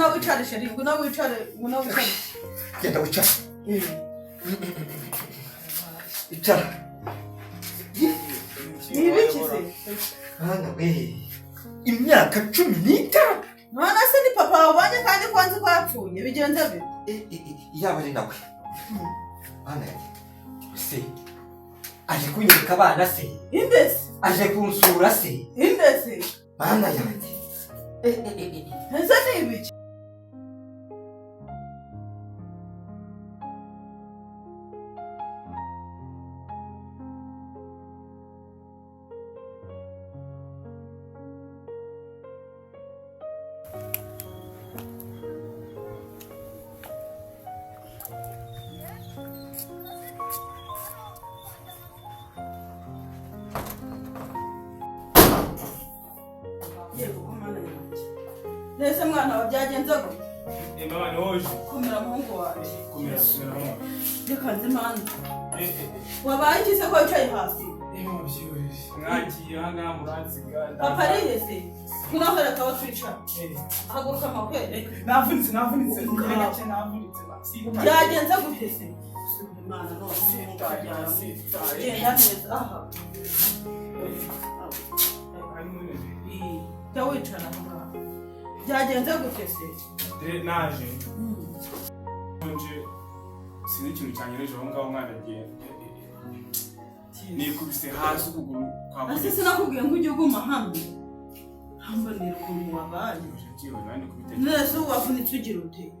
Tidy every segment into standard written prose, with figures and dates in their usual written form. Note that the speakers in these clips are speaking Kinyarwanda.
Ngwino wicare chéri, ngwino wicare, ngwino wicare. Genda wicara, icara. Ni ibiki se? Mwana we, imyaka 15. None se ni papa wabonye kandi ko nzi ko yapfuye, bigenze bite? Yaba ari nawe, mwana yanjye, se aje kunyereka abana se? Inde se? Aje kunsura se? Inde se? Mana yanjye. Ese ni ibiki? Yego ko Mana yanjye. Nese mwana wa, byagenze gute? Eh, mama, ni wowe uje. Komera muhungu wanjye. Komera, komera mama. Reka nze mana. Eh, eh. Wabaye iki se ko wicaye hasi? Eh, mama, byihorere. Mwagiye aha ngaha muransiga. Papa arihe se? Ngwino reka aho twicara. Eh, Haguruka makwere. navunitse, navunitse. Ngaho. Gake navunitse. Sigo. Byagenze gute se? Imana none. Sitaye, sitaye. Genda neza aha. Ari mu ntebe. Jya wicara aho ngaho. Byagenze gute se? Dore naje. Nje sinzi ikintu cyanyereje aho ngaho, mwana agiye. Nikubise hasi ukuguru kwa Ese sinakubwiye ngo ujye uguma hamwe? Hambonera ukuntu wabaye. Byihorere, nandi kubitekereza. Nese ubu wavunitse ugira ute?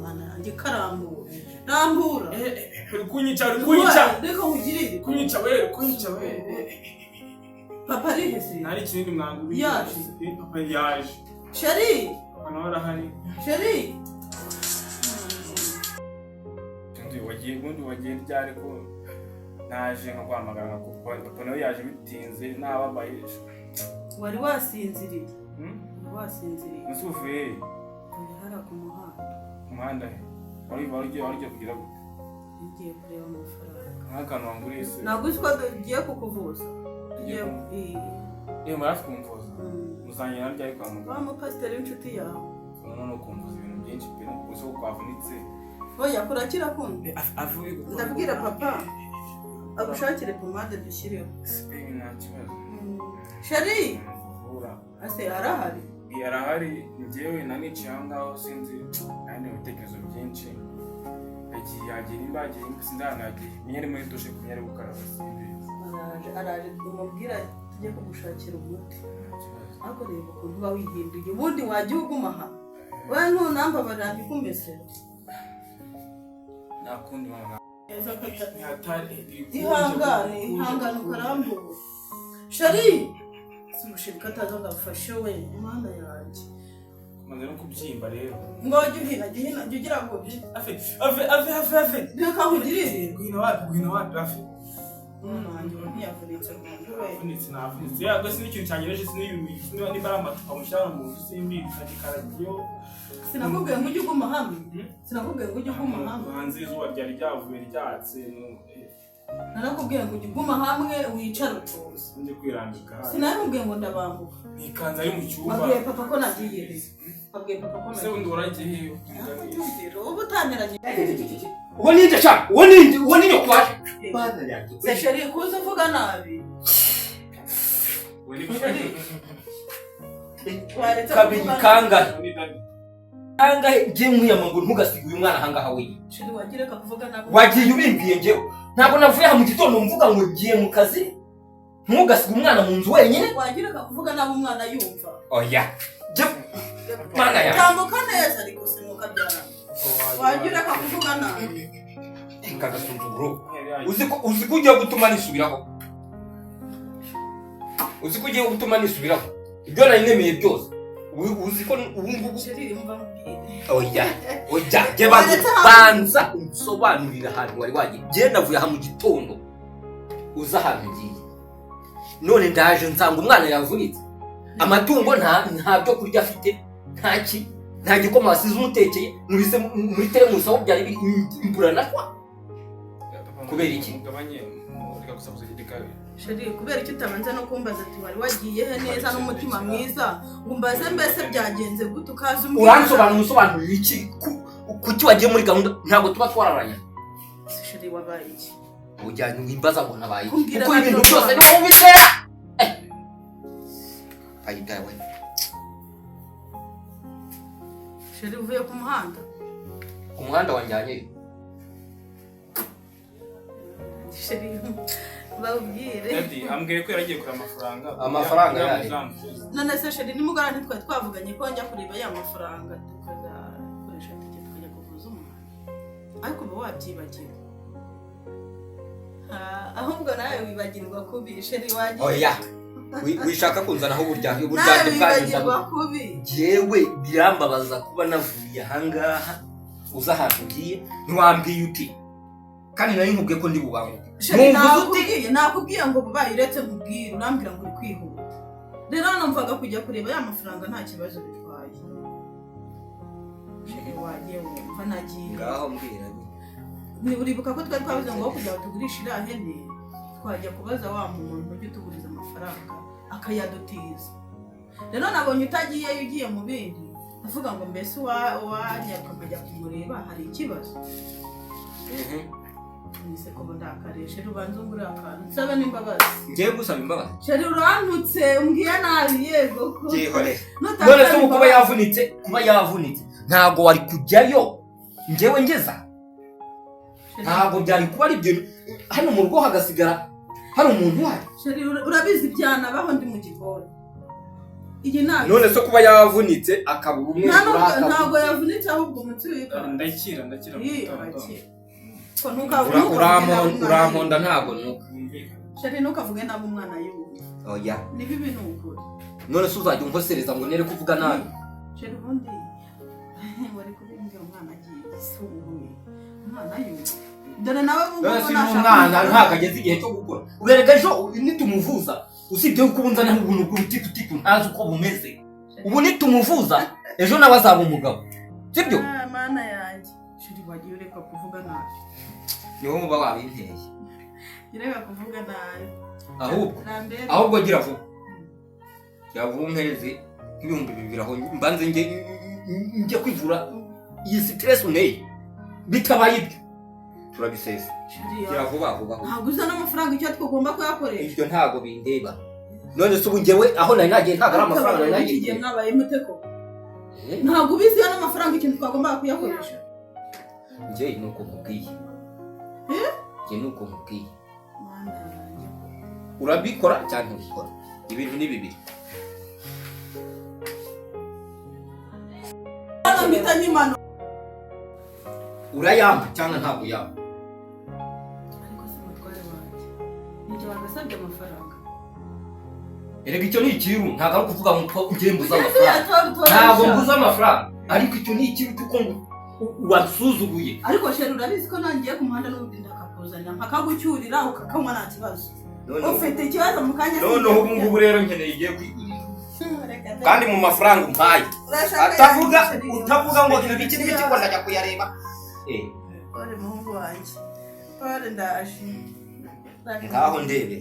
Mana yanjye, karambura. Rambura. Eh, eh, uri kunyica, uri kunyica. Reka nkugirire. Kunyica we, uri kunyica we. Papa arihe se? Ntari kinini mwanguriye. Yaje. Eh, papa yaje. Chéri! Papa nawe arahari. Chéri! Undi wagiye, ubundi wagiye ryari ko naje nkaguhamagara nkakupa? Papa nawe yaje bitinze, nababaye. Wari wasinziriye. Hmm? Wari wasinziriye. Ese uvuye he? Uri hariya ku muhanda. Ku muhanda he? Wari ugiye kugira gute? Ngiye kureba amafaranga. Nk'akantu wanguriye se? Ntabwo uzi ko tugiye kukuvuza. Tugiye. Tugiye Iyo muri hafi kumvuza. Muzangira ryari kwa muganga? Wa mupasiteri w'inshuti yawe. Noneho kumvuza ibintu byinshi pe, gusa ko kwavunitse. Oya, kurakira kundi. Avuye gukora. Ndabwira papa agushakire pomade dushyireho. Eh, nta kibazo. Chéri! Mvura. Ase arahari? Arahari. Njyewe naniciye aho ngaho, sinzi, nandi mu bitekerezo byinshi. Yagiye, yagiye nimba yagiye, sinzi ahantu yagiye, menya ari muri dushe, kumenya ari gukaraba, simbizi. Araje, araje, umubwira tujye kugushakira umuti. Nta kibazo. Ariko reba ukuntu uba wihinduye, ubundi wajya uguma aha. Wowe ntunambabarira ntikumesere. Nta kundi mama. Neza ko Ntihatari. Ihangane, ihangane ukarambura. Chéri! Si umushirika ataza ngo afashe we, Mana yanjye. Kumaze no kubyimba rero. Ngo jya uhina, jya uhina, jya ugira ngo Ave, ave, ave, ave, ave. Reka nkugirire. Guhina wapi, guhina wapi, ave. Mwana wanjye ubu ntiyavunitse burundu we. Navunitse, navunitse yego, sinzi ikintu cyanyereje, sinzi niba ari amacupa mushyira mu nzu, simbizi, nagikaragiyeho. Sinakubwiye ngo ujye uguma hamwe? Hmm? Sinakubwiye ngo ujye uguma hamwe? Hanze izuba ryari ryavuye ryatse Narakubwiye ngo ujye uguma hamwe wicare utuze. Njye kwirambika hasi. Sinakubwiye ngo ndabambuka. Nikanze ari mu cyumba. Wabwiye papa ko nagiye? Wabwiye papa ko Se nagiye? wundi waragiye hehe? Nyumvira, ubu utameranye. Uwo ninde sha? Uwo ninde? Uwo ni nyoko waje? Mana yanjye. Se chéri, kuza uvuga nabi. We ni Chéri. Waretse Kabiri kuvuga nabi. kangahe? Ni daddy. Kangahe ngiye nkwiyama ngo ntugasige uyu mwana ahangaha wenyine? Chéri, wagira reka kuvuga nabi. Wagiye ubimbwiye njyewe. Ntabwo navuye aha mu gitondo mvuga ngo ngiye mu kazi, ntugasige umwana mu nzu wenyine? Wagira reka kuvuga nabi umwana yumva. Oya. Njye Mana yanjye. Tambuka neza ariko simukabyara. Wagira reka kuvuga nabi. Kagasuzuguro. Uzi ko ugiye gutuma nisubiraho. Uzi ko ugiye gutuma nisubiraho. Ibyo nari nemeye byose. Uzi ko ubu ngubu Chéri, umva nkubwire. Oya, oya, jye banza banza unsobanurire ahantu wari wagiye. Jye navuye aha mu gitondo uza ahantu ngiye. None ndaje nsanga umwana yavunitse. Amatungo nta byo kurya afite, nta ki, nta gikoma wasize umutekeye, murise muri teremusi aho byari biri, imbura natwa. Kubera iki? Mugabanye, reka gusakuza, reka. Chéri, kubera icyo utabanza no kumbaza ati wari wagiye he neza n'umutima mwiza, ngo umbaze mbese byagenze gute, ukaza umbwira. Uransobanura, usobanurira iki? Kuki wagiye muri gahunda? Ntabwo tuba twararanye. Ese chéri, wabaye iki? Ujyanye wimbaza ngo nabaye iki? Kumbwira Kuko ibintu nabyo byose ni wowe ubitera. Ayibwawe. Chéri, uvuye ku muhanda? Ku muhanda wanjyanyeyo. Chéri, babwire. Daddy ambwiye ko yaragiye kureba amafaranga. Amafaranga Kugira ngo yayo. uzamusubize. None se chéri, nimugoroba ntitwari twavuganye ko njya kureba ya mafaranga tukazakoresha tujya tukajya kuvuza umwana? Ariko uba wabyibagiwe. Ah, ahubwo nawe wibagirwa kubi, chéri, wagiye. Oya, wishaka kunzanaho uburyarya. Nawe Uburyarya bwanyu. wibagirwa kubi. Jewe birambabaza kuba navuye ahangaha uza ahantu ugiye ntiwambwiye uti, kandi nari nkubwiye ko ndi bubanguke. Chéri, Numva uti nakubwiye ngo bubaye uretse nkubwire, urambwira ngo uri kwihuta. Rero numvaga kujya kureba ya mafaranga nta kibazo bitwaye. Chéri, wagiye wumva nagiye. Ngaho mbwira nyine. Uribuka ko twari twavuze ngo aho kugira ngo tugurishe iriya hene twajya kubaza wa muntu ujya utuguriza amafaranga akayadutiza. Rero nabonye utagiyeyo, ugiye mu bindi, ndavuga ngo mbese uwanyaruka nkajya kumureba hari ikibazo? Nise ko ndakariye. Chéri, ubanza ungurire akantu nsabe n'imbabazi. Ngiye gusaba imbabazi? Chéri, urantutse, umbwiye nabi, yego ko. Byihorere. Nutansaba None se ubu kuba imbabazi- yavunitse, kuba yavunitse ntabwo wari kujyayo njyewe ngeza? Chéri, Ntabwo byari kuba ari ibyo, hano mu rugo hagasigara hari umuntu uhari. Chéri, urabizi byanabaho, ndi mu gikoni, iyi ntabwo. None se kuba yavunitse akabura umwe? Nta nubwo ntabwo yavunitse, ahubwo umutsi wikora. Ndakira, ndakira mu Ii, gitondo. arakira. Ko ntukavuge nabi umwana. Uramponda, ntabwo nuka. Bumvikana. Chéri, ntukavuge nabi umwana yumva. Oya. Ni bibi, ni ukuri. None se uzajya unkosereza ngo nere kuvuga nabi? Chéri, ubundi wari kubimbwira umwana agiye, si ubu umwana yumva. Dore nawe ubu None ngubu se nashaka umwana ntabwo ageze igihe cyo gukura? Ubereka ejo nitumuvuza, usibye yuko ubu nzana ubuntu bw'ubutikutiku ntazi uko bumeze, ubu nitumuvuza ejo nawe azaba umugabo, sibyo? Ah, mana yanjye! Chéri, wagiye ureka kuvuga nabi. Ni wowe uba wabinteye. Ureka kuvuga nabi. Ahubwo Lambert. ahubwo gira vuba, gira vuba umpereze nk'2000 aho mbanze njye kwivura iyi stress unteye. Bitabaye ibyo turabisesa. Chéri, Gira vuba vuba. ntabwo uza n'amafaranga icyo tugomba kuyakoresha. Ibyo ntabwo bindeba. None se ubu njyewe aho nari nagiye ntabwo ari amafaranga nari Iki gihe nagiye? mwabaye mute ko ntabwo ubizi iyo n'amafaranga ikintu twagombaga kuyakoresha? Njye ni uko nkubwiye. Eh? Njye ni uko nkubwiye. Mana yanjye! Urabikora cyangwa ntubikora, ibintu ni bibiri. Hano mpita nyimanuka. Urayampa cyangwa ntabwo uyampa? Ariko se mutware wanjye, nibyo bagasabye amafaranga? Erega icyo ni ikiru, ntabwo ari ukuvuga ngo njye mbuze amafaranga. Ntabwo mbuze amafaranga, ariko icyo ni ikiru cy'uko ngo wansuzuguye. Ariko chéri, urabizi ko nangiye ku muhanda n'ubundi ndakakuzanira nkakagucyurira ukakanywa, nta kibazo. Ufite ikibazo mu kanya. Noneho ubu ngubu rero nkeneye igiye kwigurira Reka da. kandi mu mafaranga umpaye. Urashaka Atavuga yanjye, chéri. utavuga ngo ibiki n'ibiki ngo ndajya kuyareba. Pole, muhungu wanjye, pole, ndaje. Ngaho ndebe.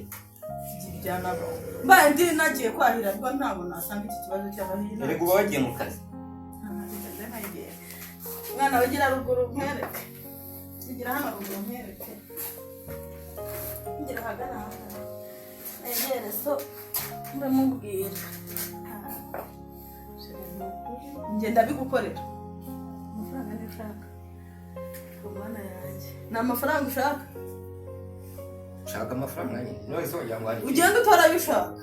Byanaba mbaye ndi nagiye kwahira, ariko ntabwo nasanga iki kibazo cy'abahira. Erega uba wagiye mu kazi. Mwana, wigira ruguru nkwereke, ugira hano ruguru nkwereke, ngira ahagana aha negere so ndamubwira. Njye ndabigukorera. Amafaranga niyo ushaka? Ku mana yanjye, ni amafaranga ushaka? Nshaka amafaranga nyine. None se wagira ngo hari Ugenda utora ayo ushaka.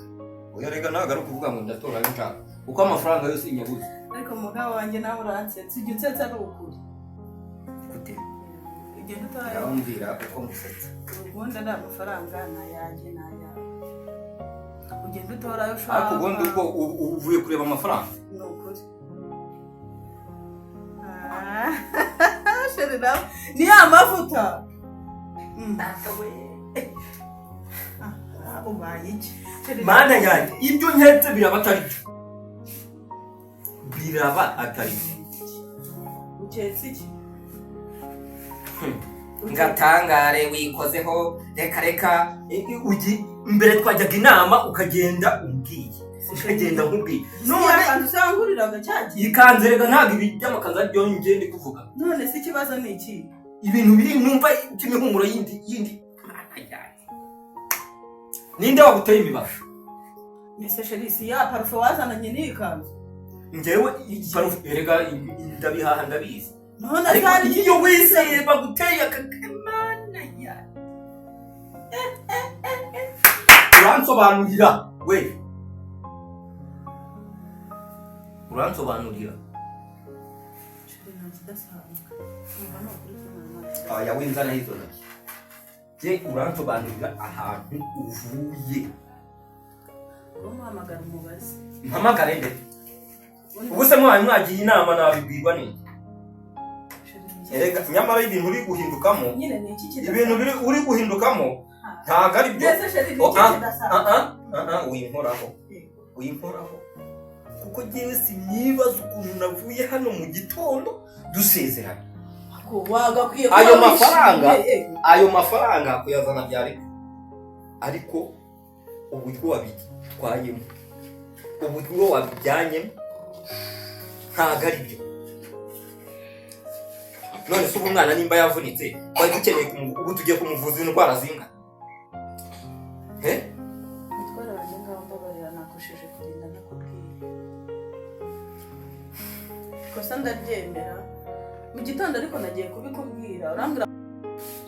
Oya rega, ntabwo ari ukuvuga ngo ndatora ayo nshaka, kuko amafaranga yose nyabuze. Ariko mugabo wanjye, nawe uransetsa, ujya unsetsa ari ukuri. Gute? Ugenda utora ayo. Urambwira uko ngusetsa. Ubundi ari amafaranga ni ayanjye, ni ayawe, ugenda utora ayo ushaka. Ariko ubundi ubwo uvuye kureba amafaranga? Ni ukuri. Ah, chéri, nawe ni ya mavuta. Data we! Ah, ubaye iki? Chéri, Mana yanjye, ibyo nketse biraba atari byo, biraba atari byo. Uketse iki? Ngatangare wikozeho, reka reka, ugi Mbere twajyaga inama ukagenda umbwiye, ukagenda nkubwiye. None None akanzu se wanguriraga cyagiye? Ikanzu reka, ntabwo ibi by'amakanzu ari byo njye ndi kuvuga. None se ikibazo ni iki? Ibintu biri numva by'imihumuro yindi yindi. Mana yanjye, ninde waguteye imibavu? Ese chéri, si ya parufe wazananye n'iyi kanzu? Njyewe parufe erega ndabihaha, ndabizi. None Ariko se hari iyo wizeye baguteye aka, Mana yanjye, uransobanurira we, uransobanurira. Chéri, nta kidasanzwe. Umva, ni ukuri kw'Imana, nta kidasanzwe. Aya winzana izo ntoki, je uransobanurira ahantu uvuye. Uramuhamagara umubaze. Mpamagare nde? Ubu se mwabaye mwagiye inama nabibwirwa n'iki? Chéri, ni iki? Erega nyamara ibintu uri guhindukamo Nyine ni iki kidasanzwe? Ibintu biri uri guhindukamo ntabwo ari byo. Mbese chéri, ni Oh, iki ah, kidasanzwe? ah, ah, ah, ah, winkoraho, winkoraho, kuko njyewe sinibaza ukuntu navuye hano mu gitondo dusezerana. Ako wagakwiye kuba Ayo mafaranga wishimye. ayo mafaranga kuyazana byari, ariko uburyo wabitwayemo, uburyo wabijyanyemo ntabwo ari byo. None se ubu umwana nimba yavunitse, twari dukeneye ubu tugiye kumuvuza indwara zinga? Eh? Mutware wanjye, ngaho mbabarira, nakosheje kugenda nakubwiye. Ikosa ndaryemera. Mu gitondo ariko nagiye kubikubwira urambwira.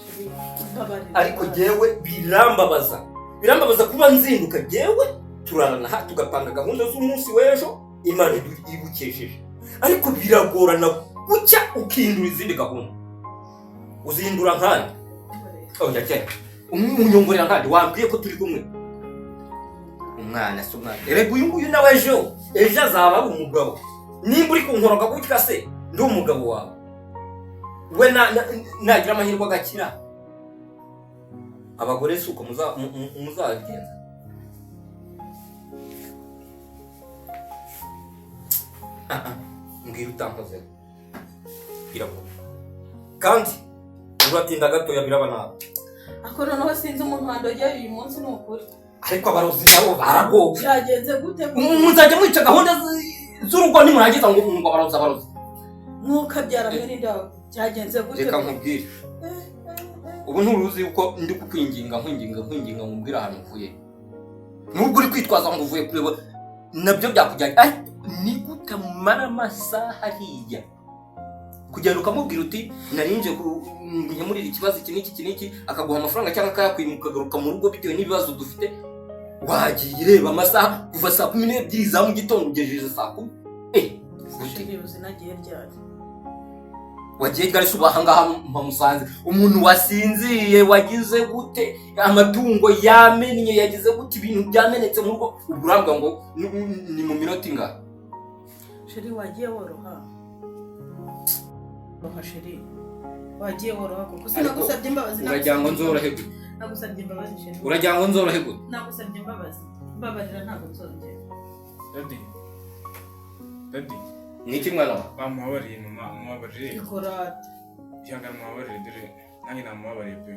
Chéri, mbabarira. Ariko jyewe birambabaza, birambabaza kuba nzinduka. Jyewe turarana ha tugapanga gahunda z'umunsi w'ejo, Imana ibukesheje, ariko biragorana gucya ukihindura izindi gahunda. Uzihindura nkandi? Oya, jya umunyongorera nkandi wambwiye ko turi kumwe. Umwana si umwana erega, uyu nguyu nawe ejo ejo azaba ari umugabo. Nimba uri kunkoroga gutya se ndi umugabo wawe, we nagira amahirwe agakira, abagore si uko muzabigenza? Ah, ah, mbwira utankozeho biragoye kandi uratinda gatoya biraba nabi. Ako noneho sinzi umuntu wandogeye uyu munsi, ni ukuri. Ariko abarozi nabo baragowe. Byagenze gute? Muzajya mwica gahunda z'urugo, nimurangiza ngo abarozi, abarozi. Mwuka byaramwe n'inda, byagenze gute? Reka nkubwire, ubu nturuzi yuko ndi kukwinginga, nkwinginga, nkwinginga ngo umbwire ahantu uvuye, nubwo uri kwitwaza ngo uvuye kureba nabyo byakujyanye. Ariko ni gute mara amasaha hariya kugenda ukamubwira uti narinje nkemurira ikibazo iki n'iki iki n'iki, akaguha amafaranga cyangwa akayakwima, ukagaruka mu rugo bitewe n'ibibazo dufite? Wagiye reba amasaha, kuva saa 12 za mu gitondo ugejeje saa 10. Gute? Chéri, uzi nagiye ryari? Wagiye ryari se? Ubu ahangaha mpamusanze umuntu wasinziriye, wagize gute, amatungo yamennye, yagize gute, ibintu byamenetse mu rugo, ubwo urambwira ngo ni mu minota ingahe? Chéri, wagiye woroha, roha chéri, wagiye woroha kuko sinagusabye imbabazi. Uragira ngo nzorohe gute? Nagusabye imbabazi, chéri. Uragira ngo nzorohe gute? Nagusabye imbabazi, mbabarira, ntabwo nzongera. Daddy, daddy. Ni iki, mwana wawe? Bamubabarire mama, mubabarire. Ikorate. Ihangane, mubabarire, dore nanjye namubabariye pe.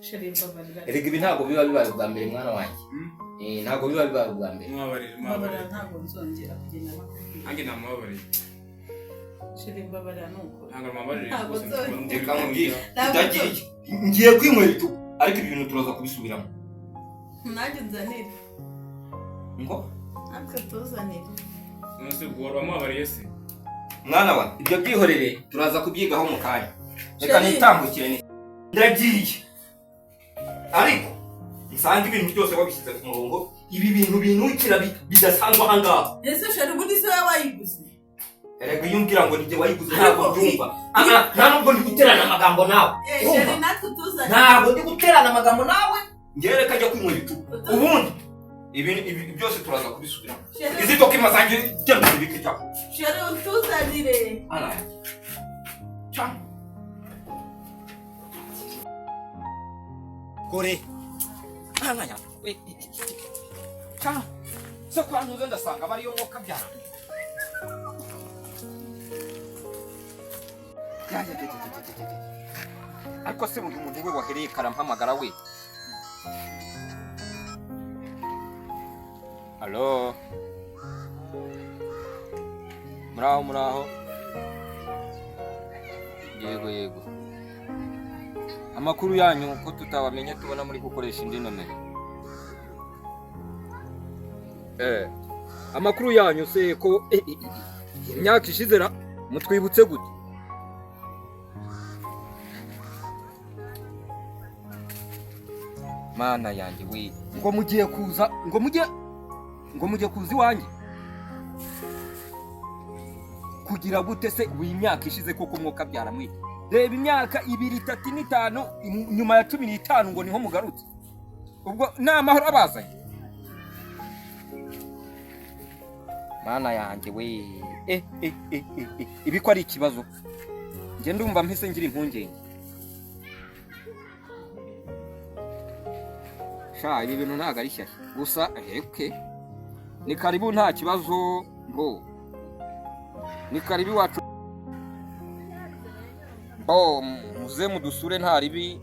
Chéri, mbabarira. Erega ibi ntabwo biba bibaye ubwa mbere, mwana wanjye. Hmm? Ntabwo biba bibaye ubwa mbere. Mubabarire. Mbabarira. Mubabarire. Ntabwo nzongera kugenda nakubwiye. Nanjye namubabariye. Chéri, mbabarira, ni ukuri. Ntabwo mubabarire Ntabwo rwose. nzongera. Reka nkubwire. Ntabwo. Ndagiye, ngiye kwinywera icupa, ariko ibi bintu turaza kubisubiramo. Nanjye nzanire. Ngo? Natwe tuzanire. None se ubwo wari wamubabariye se? Mwana wa, ibyo byihorere, turaza kubyigaho mu kanya. Reka Chéri. nitambukire, ni ndagiye, ariko nsanga ibintu byose wabishyize ku murongo. Ibi bintu binukira bidasanzwe aha ngaha. Ese chéri, ubundi se wowe wayiguze? Erega iyo umbwira ngo nijye wayiguze ntabwo Ariko mbyumva. Ah, ah, nta nubwo ndi guterana amagambo nawe. Urumva? Chéri, natwe tuzanire. Ntabwo ndi guterana amagambo nawe. Ngewe reka ajya kwinywera icupa, ubundi ibi byose turaza kubisubiramo. Chéri. Izi documents zanjye genda uzibike cyangwa Chéri, utuzanire. Ana cyangwa kore ana ya cyangwa se kwa ntuze ndasanga bariyo mwuka byara. Ya, ya, ya, ya, ya, ya, ya. Ariko se uyu muntu we wahereye karampamagara we? Alo. Muraho muraho. Yego yego. Amakuru yanyu ko tutabamenye tubona muri gukoresha indi nomero. Amakuru yanyu se ko imyaka ishize ra mutwibutse gute? Mana yanjye we, ngo mugiye kuza, ngo mujye kuza iwanjye kugira gute se? Imyaka ishize koko mwoka byaramwe. Reba imyaka 2, 3, 5 nyuma ya 15 ngo niho mugarutse. Ubwo namahoro abazanye. Mana yanjye we, ibi ko ari ikibazo. Nge ndumva mpise ngira impungenge. Sha ibi bintu ntago ari shyashya. Gusa okay. Ni karibu nta kibazo bro. Ni karibu iwacu. Bo muze mudusure nta ribi,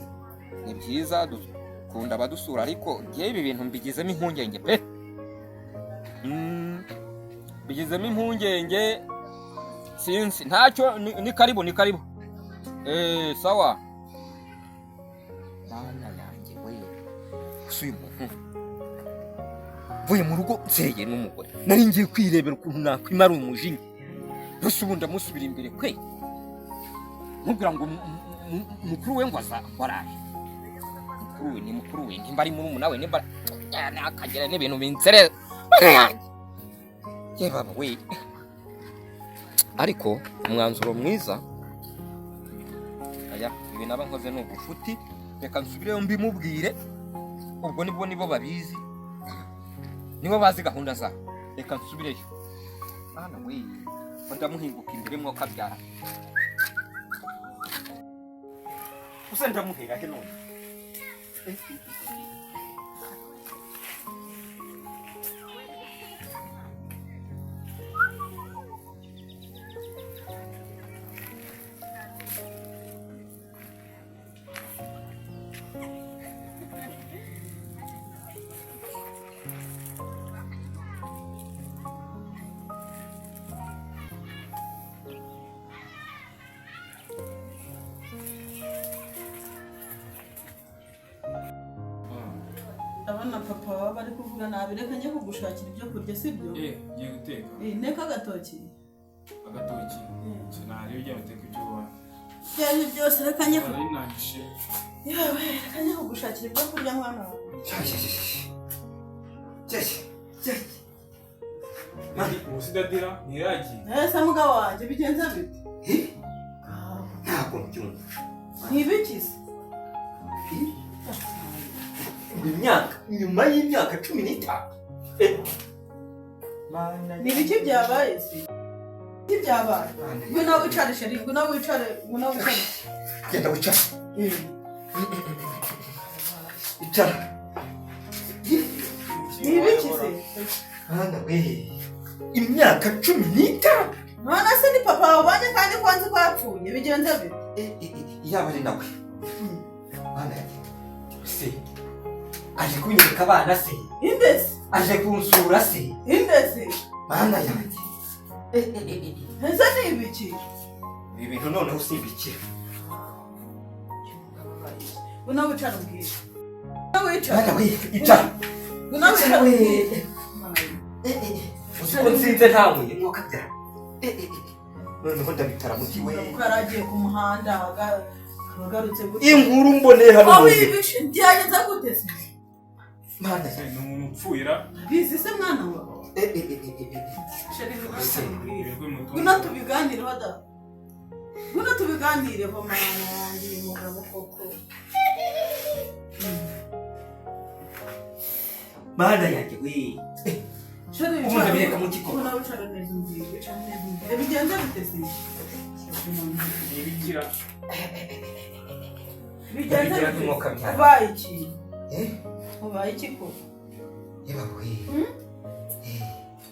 ni byiza dukunda abadusura, ariko ngiye ibi bintu mbigizemo impungenge pe. Bigizemo impungenge sinzi ntacyo. Ni karibu ni karibu. Sawa. Mana yanjye we, usuye umuntu mvuye mu rugo nseye n'umugore, nari ngiye kwirebera ukuntu nakwimara umujinya. Gusa ubu ndamusubira imbere kwe, mubwira ngo mukuru we ngo aza waraje. Mukuru we ni mukuru we, nimba ari murumuna we, nimba akagera n'ibintu binserera. Ye baba we. Ariko umwanzuro mwiza aya ibi naba nkoze ni ubufuti, reka nsubireyo mbimubwire. Ubwo nibwo nibo babizi, nibo bazi gahunda zabo. Reka nsubireyo. Mana we, ndamuhinguka imbere mwoka byara. Usa ndamuhera he none? Abana papa baba bari kuvuga nabi, reka njye kugushakira ibyo kurya sibyo? Ngiye guteka. Neka agatoki. Agatoki. Sinari ujya guteka ibyo ubona. Byari byose reka njye. Yewe, reka njye kugushakira ibyo kurya mwana wawe. Mani, usidadira ntiragiye. Ese mugabo wanjye bigenza bite? Ntabwo mbyumva. Ntibikize. Imyaka nyuma y'imyaka 15. Ni biki byabaye se? Biki byabaye? Ngwino wicare sheri, ngwino wicare, ngwino wicare. Genda wicare. Icara. Ni biki se? Mana we, imyaka 15. Mana se ni papa wabanye kandi kwanze ko yapfuye bigenze bite? Yaba ari nawe. Mana se aje kunyereka abana se? Indese. Aje kunsura se? Indese. Mana yanjye. Ese ni ibiki? Ibi bintu noneho simbikira. Ngwino wicare umbwire. Ngwino wicare. Mana we, icara. Ngwino wicare umbwire. Uzi ko nsinze ntanyweye mwuka byara. Noneho ndabicara muti we. Kuko yari agiye ku muhanda agarutse gute? Inkuru mboneye hano. Aho ibishe byagenze gute se? Mana ni umuntu upfuira. Bizi se mwana wawe? Ngwino tubiganireho da. Ngwino tubiganireho mwana wanjye uyu mugabo koko. Mana yanjye we. Ubu ndabireka mu kiko. Ngwino wicare neza umbwire, wicare neza umbwire. Bigenze bite se? Ntibikira. Bigenze bite? Ubaye iki? Ubaye iki ko?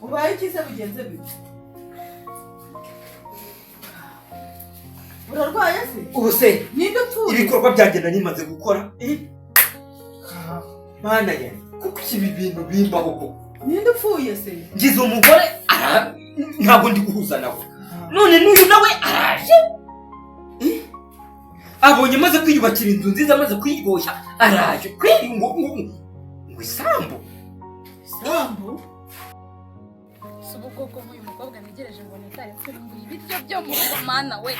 Ubaye iki se bigenze bite? Urarwaye se? Ubu se ninde upfuye? Ibikorwa byanjye nari maze gukora. Mana yanjye, kuko ibi bintu bimbaho koko. Ninde upfuye se? Ngize umugore ntabwo ndi guhuza nawe. None n'uyu nawe araje. Abonye maze kwiyubakira inzu nziza, maze kwiryoshya, araje kweri ngo isambu. Isambu? Si ubwoko nk'uyu mukobwa ntegereje ngo nitare mfungura ibiryo byo mu rugo mana we.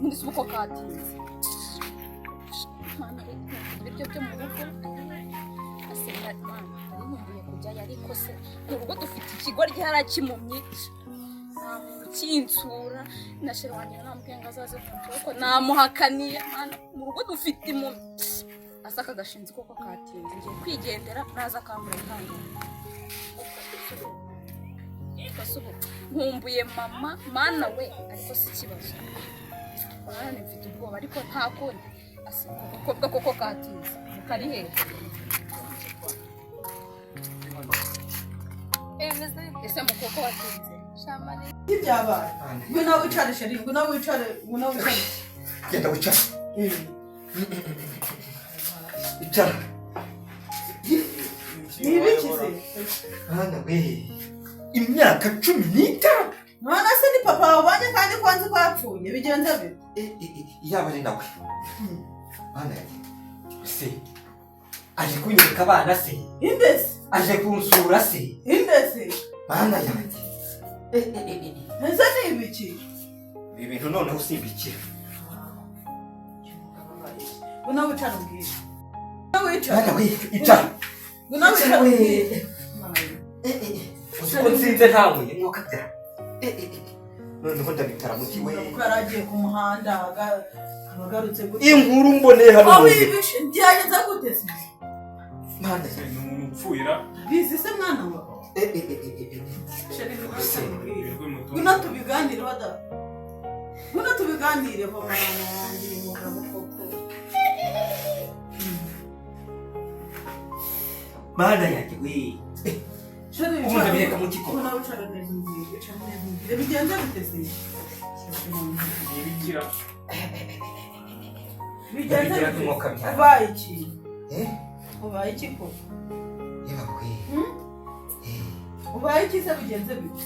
Muri si ubwoko katinze. Mana we, ibiryo byo mu rugo. Asenga mana, nari nkumbuye kujyayo ariko se mu rugo dufite ikigo ryarakimumye. Nta muntu ukinsura na shere wanjye namubwiye ngo azaze kunsura ariko namuhakaniye. Mana, mu rugo dufite impumyi. Asaka agashinzi koko katinze, ngiye kwigendera naza akambura ihangane. Nkumbuye mama mana we, ariko si ikibazo. Mana mfite ubwoba ariko nta kundi. Agakobwa koko katinze kari hehe? Ese mukoko watinze? Ibyabaye. Ngwino wicare sheri, ngwino wicare, ngwino wicare. Genda wicare. Icara. Ni ibiki se? Mana we. Imyaka 15. Mwana se ni papa wabonye kandi ko nzi ko yapfuye, bigenze bite? Yaba ari nawe. Mana se aje kunyereka abana se? Indese. Aje kunsura se? Indese. Mana yanjye. Ese ni ibiki? Ibi bintu noneho simbikira. Ngwino wicare umbwire. Ngwino wicare. Mana we, icara. Ngwino wicare umbwire. Uzi ko nsinze ntanyweye mwuka bya. Noneho ndabitara muti we. Kuko yari agiye ku muhanda abagarutse gute? Inkuru mboneye hano. Aho ibishe byagenze gute se? Mana ni umuntu upfuira. Bizi se mwana wawe? Ngwino tubiganireho da. Ngwino tubiganireho mwana wanjye mugabo koko. Mana yanjye we. Ubu ndabireka mu kiko. Ngwino wicare neza umbwire, wicare neza umbwire. Bigenze bite se? Nibikira. Bigenze bite? Ubaye iki? Ubaye iki koko? Ubaye iki se bigenze bite?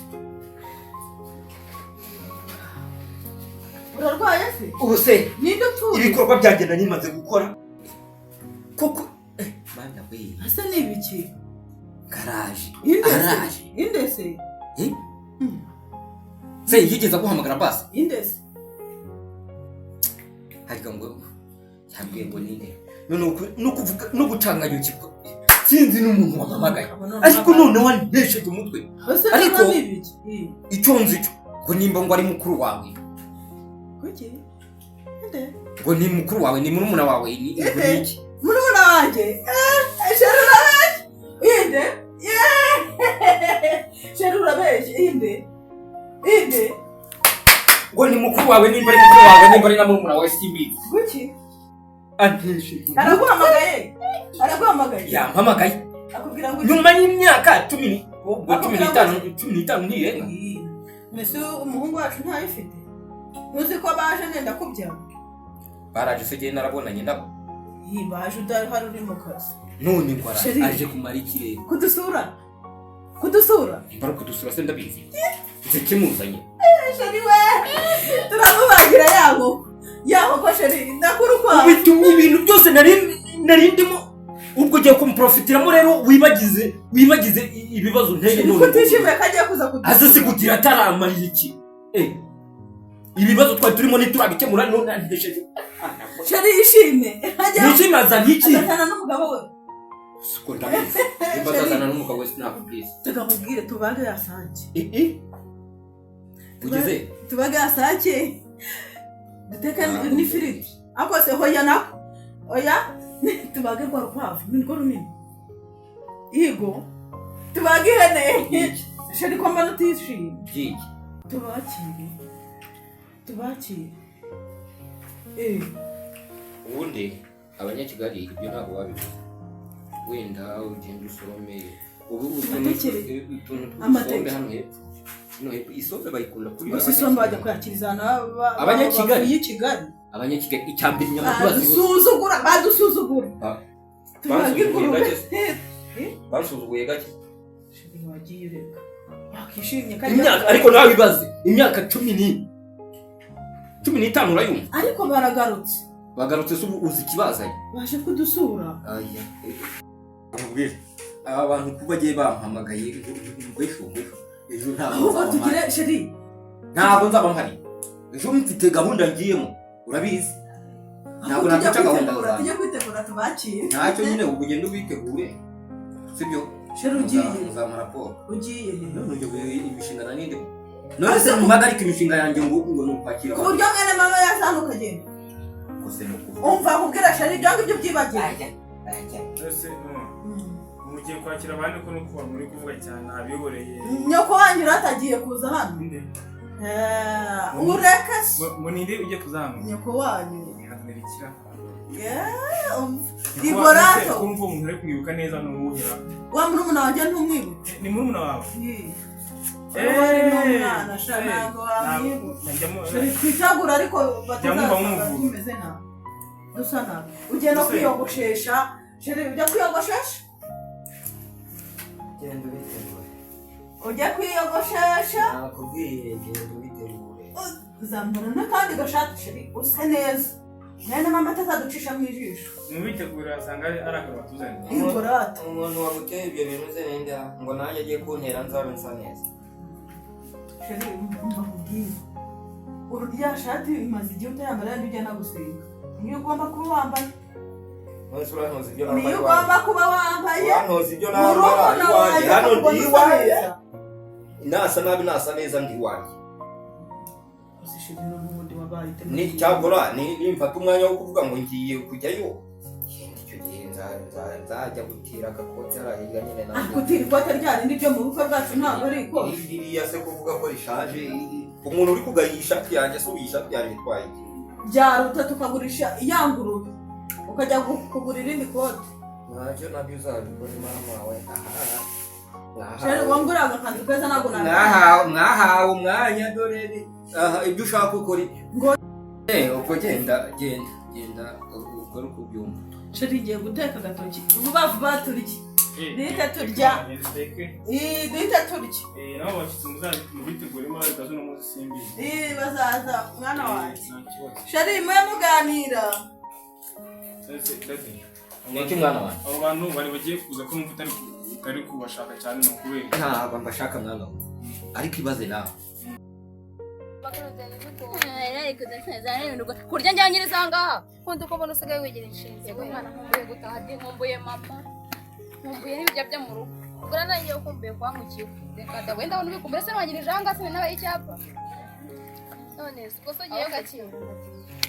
Urarwaye se? Ubu se ninde upfuye? Ibikorwa byanjye nari maze gukora koko. Mana we. Ese ni ibiki? Garaje. Araje. Indese. Se yigeze guhamagara basi? Indese. Harika ngo yambwiye ngo ninde? None no kuvuga no gucanganya ukiko. Sinzi n'umuntu wampamagaye. Ariko none wantesheje umutwe. Ariko icyo nzi cyo ngo nimba ngo ari mukuru wawe. Kuki? Inde? Ngo ni mukuru wawe, ni murumuna wawe, ni iki? Murumuna wanjye. Sheri urabeshye. Inde? Sheri urabeshye. Inde? Inde? Ngo ni mukuru wawe, nimba ari mukuru wawe, nimba ari na murumuna wawe simbizi. Kuki? Antesheje. Araguhamagaye. Araguhamagaye. Yampamagaye. Akubwira ngo nyuma y'imyaka 10 ubwo 15 15 ntirenga. Mbese umuhungu wacu ntayifite? Uzi ko baje nenda kubyara? Baraje se gihe narabonanye nabo. Baje udahari uri mu kazi. None ngo aje kumara ikirere. Kudusura? Kudusura? Nimba ari kudusura se ndabizi. Nze kimuzanye. Sheri we! Turamubagira yago. Yago ko sheri ndakuru kwa. Ubitumye ibintu byose nari ndimo. Ubwo ugiye kumuprofitiramo rero wibagize ibibazo nteye none. Kutishimye kagiye kuza kudusura. Aze se kugira ataramariye iki? Ibibazo twari turimo ntiturabikemura none antesheje. Sheri ishime. Nishime azana iki? Azana n'umugabo we. Siko ndabizi. Nimba azana n'umugabo we sinakubwiza. Tukamubwire tubage yasake. Ugeze? Tubage yasake. Duteke n'ifiriti. Ako se hoya nako. Oya tubage rwa rukwavu ni rwo runini. Yego. Tubage ihene. Sheri ko mbona utishimye. Byiki. Tubakire. Tubakire. Ubundi abanyakigali ibyo ntabwo babivuze. Wenda ugenda usorome ubu utuntu tw'isombe hano hepfo. No hepfo isombe bayikunda kuri gusa isombe bajya kuyakiriza abanyakigali y'i Kigali. Abanyakigali icyambere inyama badusuzugura badusuzugura. Basuzuguye gake. Chéri, wagiye ureka wakishimye kandi. Imyaka, ariko nawe ibaze, imyaka 14, 15, urayumva? Ariko baragarutse. Bagarutse se ubu uzi ikibazanye? Baje kudusura. Aya, nkubwire, aba bantu kuba bagiye bampamagaye ngo ejo, ngo ejo, ejo ntabwo Ahubwo nzaba tugire mpari. Chéri. Ntabwo nzaba mpari ejo, mfite gahunda ngiyemo, urabizi, ntabwo Ahubwo tujya nakwica gahunda kwitegura zanjye. Tujye kwitegura tubakire. Ntacyo nyine, ubu ugenda ubitegure, sibyo? Chéri, ugiye? Uzamara raporo. Ugiye he? None uyoboye imishinga na ninde? None se mpagarike imishinga yanjye ngo ni ukwakira? Ku buryo mwene mama yaza ukagenda? Ko se ni ukuvuga? Umva kubwira chéri, ibyo ngibyo byibagiwe. Mbese mugiye kwakira abandi, ko nuko muri kuvuga cyane abiyoreye? Nyoko wanyu uratagiye kuza hano. Ninde? Eh, ureke se. Ngo ninde ugiye kuzamuka? Nyoko wanyu. Ihatanira ikira. Yeah, umva. Igorato. Kumva umuntu ari kumwibuka neza ni uwuhira? Wa murumuna wanjye ntumwibuka? Ni murumuna wawe? Uwo ni umwana sha, ntabwo wamwibuka. Chéri, twitegura ariko batazasanga Muvuga. tumeze nabi, dusa nabi. Ugiye no Ese- kwiyogoshesha chéri? Ujya kwiyogoshesha? Genda ubitegure. Ujya kwiyogoshesha? Nakubwiye, genda ubitegure. Uzambara n'akandi gashati chéri, use neza, mwene mama atazaducisha mu ijisho. Mubitegura asanga ari akantu batuzaniye. Ingorate. Umuntu waguteye ibyo bintu uze ninde ngo nanjye agiye kuntera nzabe nsa neza? Chéri, umva nkubwire, rya shati imaze igihe utayambara, yandi ujyana gusenga niyo ugomba kuba wambaye. None se urantoza ibyo nambara Niyo iwanjye? ugomba kuba wambaye. Urantoza ibyo nambara Murumuna iwanjye? wawe Hano ndi akakubona usa iwanjye. neza. Nasa nabi, nasa neza, ndi iwanjye. Uzi chéri, n'ubundi wabaye Ni cyakora nimfata umwanya wo kuvuga ngo ngiye kujyayo, yenda icyo gihe nzajya gutira agakote hariya hirya nyine nanjye. Ariko utira ikote rya rindi ryo mu bukwe bwacu, ntabwo ari ikote. Ririya se kuvuga ko rishaje, umuntu uri kugaya iyi shati yanjye se, ubu iyi shati yanjye itwaye iki? Byaruta tukagurisha ya ngurube ukajya kugura irindi kote. Ntacyo, nabyo uzabikora mama we, aha. Chéri, wanguriye agakanzu keza, ntabwo nabikora. Mwahawe umwanya, dore aha ibyo ushaka ukora ibyo. Ngo- Ubwo genda, genda, genda ukore uko ubyumva. Chéri, ngiye guteka agatoki vuba vuba turye. Duhite turya. Ii, duhite turya. Nabo bashyitsi mubiteguremo bikaza uno munsi, simbizi. Ii, bazaza mwana wanjye. Nta kibazo. Chéri, mube muganira. Ese, daddy, Ni iki mwana wanjye? Abo bantu bari bagiye kuza, ko numva utari kubashaka cyane, ni ukubera? Ntabwo mbashaka mwana wawe, ariko ibaze nawe. Kurya njyanye nyiriza ngaha. Nkunda uko mbona usigaye wigira inshinzi Yego we. mwana, nkumbuye gutaha di, nkumbuye mama, nkumbuye n'ibiryo byo mu rugo. Ubwo nanjye ukumbuye kwa mu kigo. Reka da, wenda wabona ubikumbure se, wangirije aha ngaha sinabaye icyapa. None se ubwo se ugiye Aho ku gakiye.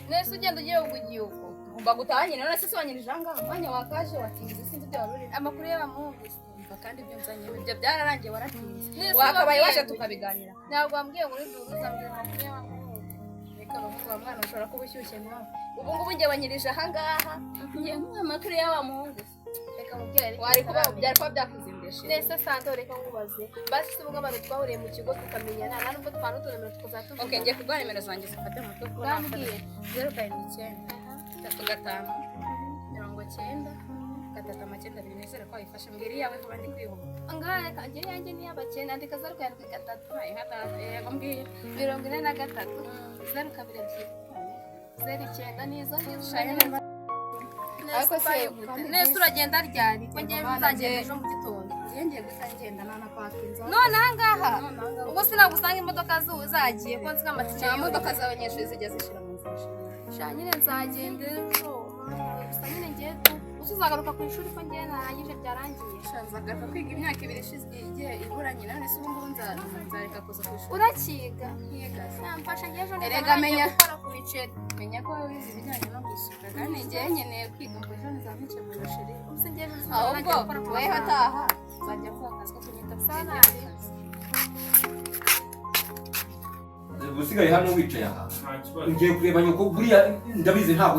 Nese ugenda ugiye ubwo ugiye uko? Ngomba gutaha nyine, none se wangirije aha ngaha umwanya wakaje watinze, sinzi ibyo wari urimo. Amakuru y'abamuhungu se? Umva kandi ibyo nzanye ibyo byararangiye, waratinze. Nese Wakabaye waje wabwiye- tukabiganira. Ntabwo wambwiye ngo uri duhuza, mbwira amakuru y'abamuhungu. Reka abahungu ba mwana, ushobora kuba ushyushye nawe. Ubu ngubu njye wanyirije aha ngaha ngiye nkuha amakuru y'aba muhungu. Reka mubwire ariko Wari kuba utaramenya. byari kuba byakuzindeshe. Nese Santo, reka nkubaze basi, se ubwo abantu twahuriye mu kigo tukamenyana, nta nubwo twaba utunomero tukazatuvugana? Ok, ngiye kuguha nimero zanjye zifate mu mutwe kuko Bambwiye. 079 35 90 3 9 2. Nizere ko wayifashe, mbwira iyawe vuba, ndi kwihuta. Ngaha reka njye yanjye ni iy'abakene, andika 073. Yego, mbwira. 43 022 09, nizo ngizo. Shaye nimba. Ariko se Nese uragenda ryari, ko ngewe Yego, nzagenda ejo mu gitondo? Ngiye, ngiye guhita ngenda nanapakinze. None ahangaha None ahangaha. ubwo sinagusanga imodoka zubu zagiye, ko nzi ko amatike Nta modoka z'abanyeshuri zijya zishira mu nzira. Sha nyine nzagenda ejo gusa nyine ngiye tu uzi uzagaruka ku ishuri, ko ngiye narangije byarangiye. Sha, nzagaruka kwiga imyaka 2 ishize igihe iburanye, none se ubu ngubu nzareka kuza ku ishuri? Urakiga? Nkiga. Namfasha ngiye ejo Erega nzajya menya. gukora ku biceri. Menya ko wowe wize ibijyanye no gusuka, kandi ngewe nkeneye kwiga ngo ejo nzamukemura chéri. Uzi ngiye ejo Ahubwo nzajya gukora ku wowe mafaranga. hataha nzajya kuha akazi ko kunyita mu gihe ngiye mu kazi. Usigaye hano wicaye aha. Nta kibazo. Ngiye kureba nyoko, buriya ndabizi ntabwo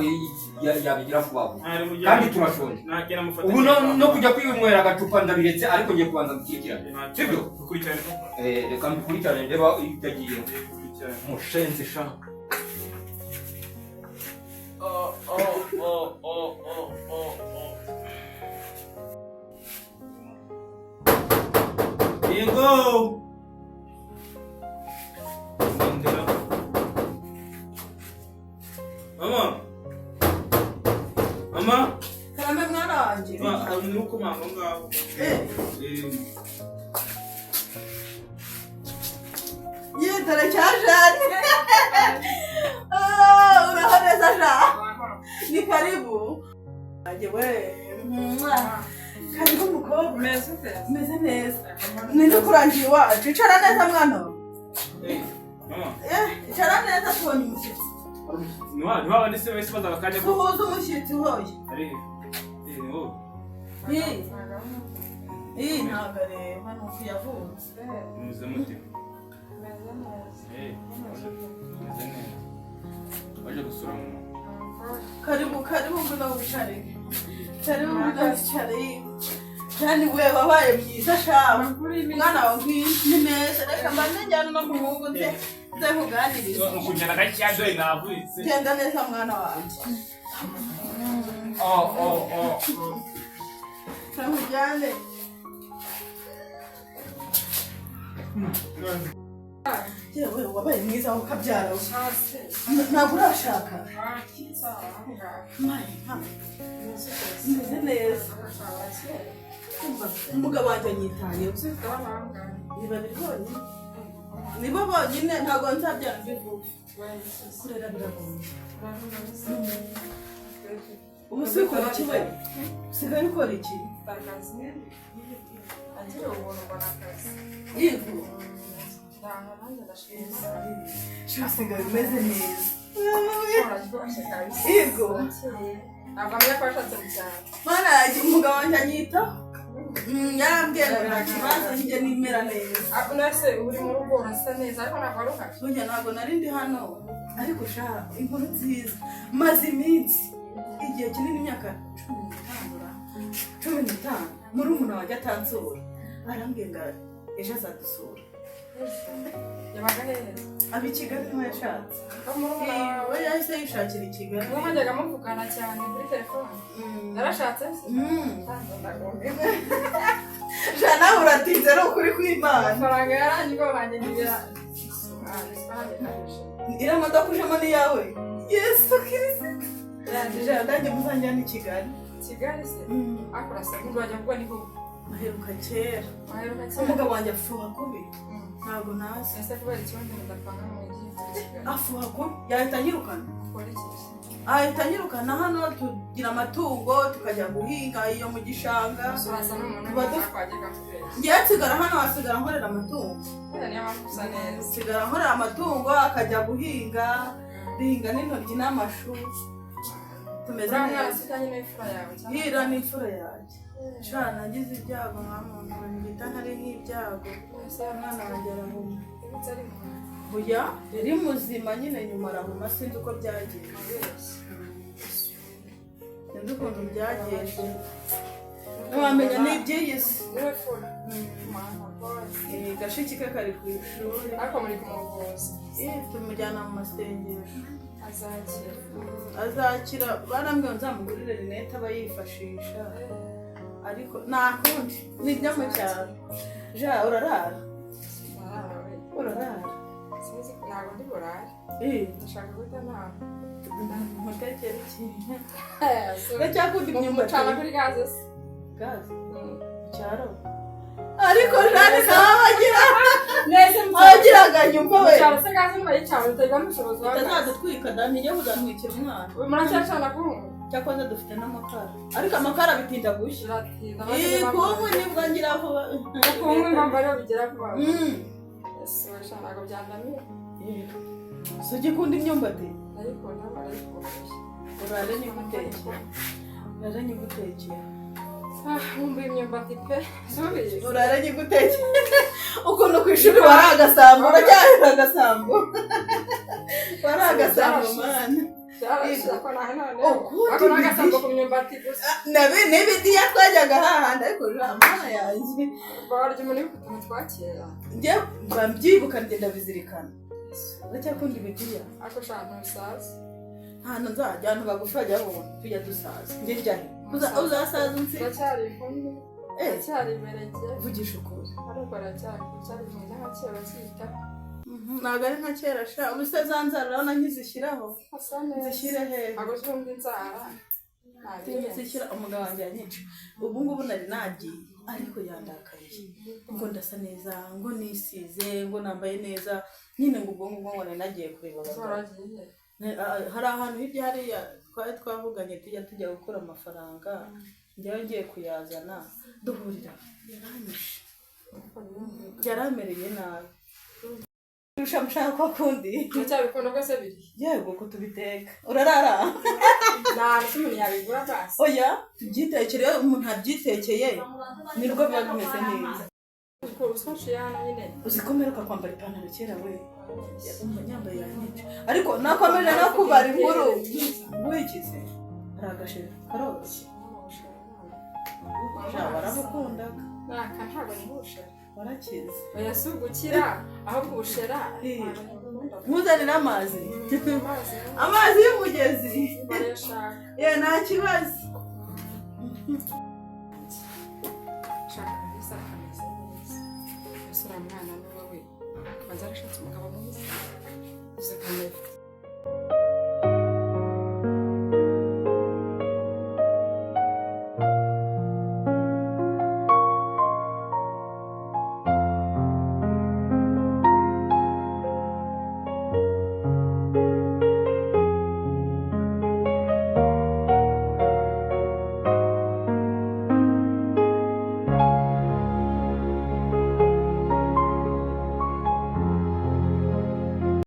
yabigira vuba vuba. Ntari mujye. Kandi turashonje. Nagera mufate. Ubu no kujya kwinywera agacupa ndabiretse, ariko ngiye kubanza gukurikirana, sibyo? Gukurikirana papa. Eh, reka mbikurikirane ndeba ibyo agiye. Gukurikirana. Mushenzi sha. Oh, oh, oh, oh, oh, oh, oh. Yego. Ndera. Mama. Mama. Karame mwana wanjye. Ma, hari umuntu uri kumanga aho ngaho. Eh, Eh, ye dore cya Jane. Ah, uraho neza ja. Ni karibu. Wanjye we. Mwah. Karibu mukobwa. Umeze ute? Meze neza. Ninde kurangiye iwacu? Icara neza mwana wawe. eh, mama. Eh, icara neza tubonye umushyitsi. Ni wa ni wa bandi se bahise baza bakajya ko. Suhuza umushyitsi hoye. Ari. Eh, ni wowe. Eh, eh, ntabwo areba ni uku yavutse. Mumeze mute? Umeze neza. Eh, meze neza. Waje gusura mama. Karibu, karibu ngwino wicare. Karibu ngwino wicare. Jane we wabaye mwiza shawe. Mwana wawe ngwino ni meza. Reka mbanze njyane no muhungu nze nze nkuganirize. Kujyana gakeya dore navunitse. Genda neza mwana wanjye. Oh, oh, oh. Nkujyane. Yewe wabaye mwiza wowe ukabyara we. Ntabwo urashaka. Mayi, meze neza. Umva, umugabo wanjye anyitayeho. Ni babiri bonyine. Nibo bonyine, ntabwo nzabyara undi vuba. Kurera biragoye. Ubu se ukora iki we? Usigaye ukora iki? Agira ubuntu mbona akazi. Yego. Ndaho nanjye ndashima Imana. Sha usigaye umeze neza. Uraryoshye kabisa. Yego. Urakeye. Ntabwo amenya ko washatse mu cyaro. Mana yanjye, umugabo wanjye anyitaho. Yarambwiye ngo nta kibazo njye nimera neza. Ah, nase uri mu rugo urasa neza ariko ntabwo wari uhari. Burya ntabwo nari ndi hano, ariko sha inkuru nziza, maze iminsi igihe kinini, imyaka 15 ra, 15, murumuna wanjye atansura. Arambwiye ngo ejo azadusura. Yabaga hehe? Aba i Kigali, niho yashatse. Ko murumuna wawe. We yahise yishakira i Kigali. Ubwo mwajyaga muvugana cyane kuri telefone. Yarashatse se? Mm. Ntabwo ndagombye. Sha nawe uratinze, ari ukuri kw'Imana. Amafaranga yarangiye ubwo banjye ngira. Iriya modoka ujemo ni iyawe? Yesu Kirisito! Jana nanjye muzanjyane i Kigali. Kigali se? Ariko urasa nk'undi wajya kuba niho. Aheruka kera. Waheruka kera. Umugabo wanjye afuha kubi. Ntabwo nazi. Ese kubera ikibazo mudapanga mu gihe turi Kigali? Afuha kubi, yahita anyirukana. Ukora iki? Ahita anyirukana. Hano tugira amatungo, tukajya guhinga iyo mu gishanga. Gusa urasa n'umuntu Tuba wajyaga kubeshya. Ngewe nsigara hano, hasigara nkorera amatungo. Kubera niyo mpamvu usa neza. Nsigara nkorera amatungo, akajya guhinga, duhinga n'intoryi n'amashu, tumeze Uriya mwana neza. si ujyanye n'imfura yawe cyangwa? Hira n'imfura yanjye. Sha nagize ibyago nka muntu bita ntari nk'ibyago. Ese Umwana wanjye arahuma. Ibitse ari mu Buya yari muzima nyine, nyuma arahuma, sinzi uko byagenze. Abeshya. Sinzi ukuntu byagenze, ntiwamenya n'iby'iyi si. Niwe fura. Mama, pole. Eh, gashiki ke kari ku ishuri. Ariko muri kumuvuza. Eh, tumujyana mu masengesho. Azakira. Azakira, barambwiye ngo nzamugurire rinete aba yifashisha, ariko nta kundi ni ibyo mu cyaro. Ja urarara? Arara we. Urarara? Sinzi, ntabwo ndi burare. Eh, Ndashaka guhita ntaha. Mutekere iki? Uracyakunda imyumbati? Mucana kuri gaze se? Gaze cyaro, ariko jane nawe abagira Nese abagiraga nyumva we. Mucyaro se gaze ntibayicana, biterwa n'ubushobozi wa gaze. Itazadutwika da, ntijya kuzatwikira umwana. Ubu muracyacana kuri ubu? Cyakoze dufite n'amakara, ariko amakara bitinda gushya. Biratinda. Iyi kunywa nibwo ngira vuba. Kunywa impamvu ariyo bigera vuba. Mm. Ese we sha ntabwo byandamiye. Si ugikunda imyumbati? Ndayikunda, barayikunda. Urare nyigutekera, urare nyigutekera. Ah, nkumbuye imyumbati pe. Subiye. Urare nyigutekera. Ukuntu ku ishuri wari agasambo, uracyahera agasambo, wari agasambo mana. Byarashira ko nahe none. Ukundi Ako ni agasambo bigiye. ku myumbati gusa. Nabi n'ibidiya twajyaga hahandi, ariko mana yanjye. Barya umuntu uri utuntu twa kera. Njye mba mbyibuka, ngenda bizirikana. Uracyakunda ibidiya? Ariko sha ntusaza. Ahantu nzajya, ahantu bagufi bajya babona tujya dusaza, njye njyahe? Uzasaza unsi? Uracyari inkumi. Aracyari imereke. Vugisha ukuri. Ariko aracyari cyari mwiza nka kera akiyitaho. Ntabwo ari nka kera sha. Ubu se za nzara urabona nkizishyiraho? Asa neza. Nzishyire hehe? Ntabwo zumva inzara. Nzishyira umugabo wanjye yanyica. Ubu ngubu nari nagiye ariko yandakariye ngo ndasa neza, ngo nisize, ngo nambaye neza nyine, ngo ubwo ngubwo ngo nari nagiye kureba abagabo. Zaragiye. Hari ahantu hirya hariya twari twavuganye tujya gukura amafaranga, njyayo ngiye kuyazana duhurira yaranyishe, yaramereye nabi. Kurusha mushaka ko kundi. Uracyabikunda ko se biri? Yego, ko tubiteka urarara. Nta hantu umuntu yabigura basi. Oya, tubyitekere. Iyo umuntu abyitekeye nibwo biba bimeze neza. Ubwo ubuswa nciye hano nyine. Uzi ko mperuka kwambara ipantaro kera we? Umva nyambaye yanyica, ariko nakomeje no kubara inkuru wikize. Hari agashira karoroshye sha, warabukundaga. Naka ntabwo ni ubushera. Warakize. Oya, si ugukira, ahubwo ubushera. Eh. Nkuzanire amazi? Amazi. Amazi y'umugezi. Barayashaka. Ye, nta kibazo. Shaka kabisa akameze neza. Ese uriya mwana ni wowe? Abanza yarashatse umugabo mwiza. Uzi ukuntu